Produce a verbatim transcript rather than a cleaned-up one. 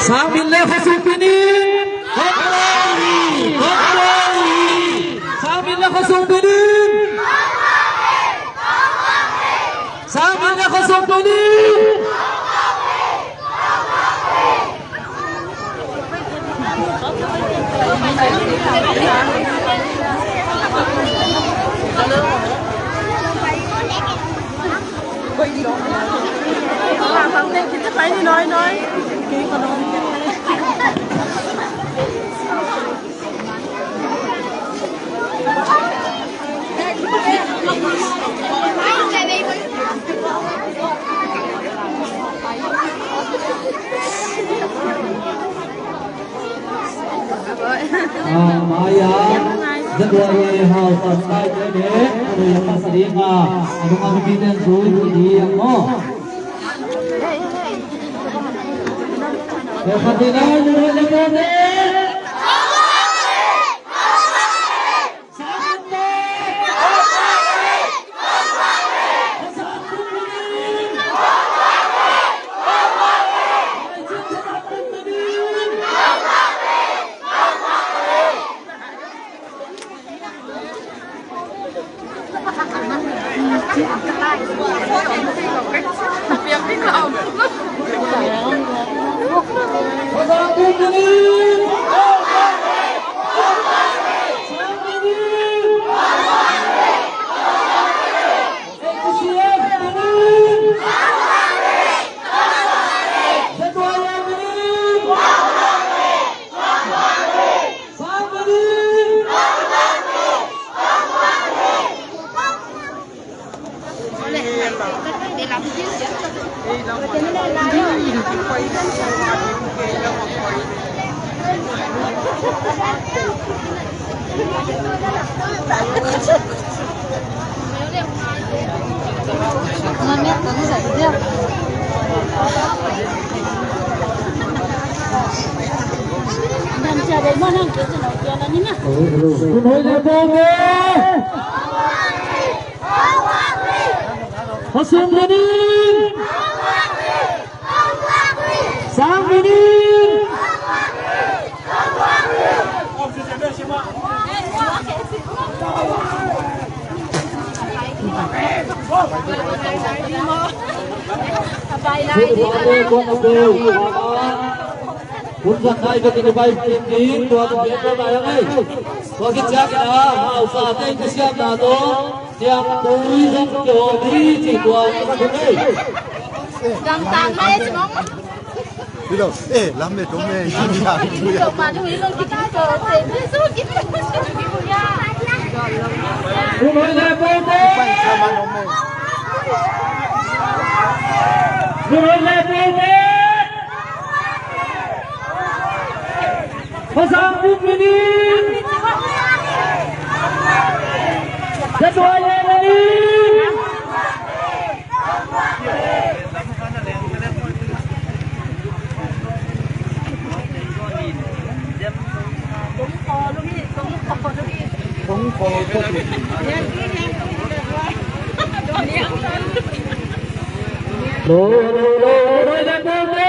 Sang min le khua sung pinin. Hong Mawng hi, Hong Mawng hi. Sang min le khua sung pinin. Sang min le khua sung pinin. A, mai-ah, January hau tan tai te ne, a rui a pasa ding a, a nung a mi ten zui zui ding maw. Te khat ding a, January te ne. Sang min in! Hun zat nai ka kinibai ding tua ka pian tua nai ang ei. Tua khit ciangin a hausate in kisiamna tawh thiangtui zong kihawm hi ci tua ka thum ei. Dangtak mai ci mong. Hello. Eh, lam le dong le. Hello, pa dong le dong kita ko. Te ni so kita. Pai sa ma dong le. Pasang buk minin. Ketua yang minin. Lo, lo, lo, lo, lo, lo, lo.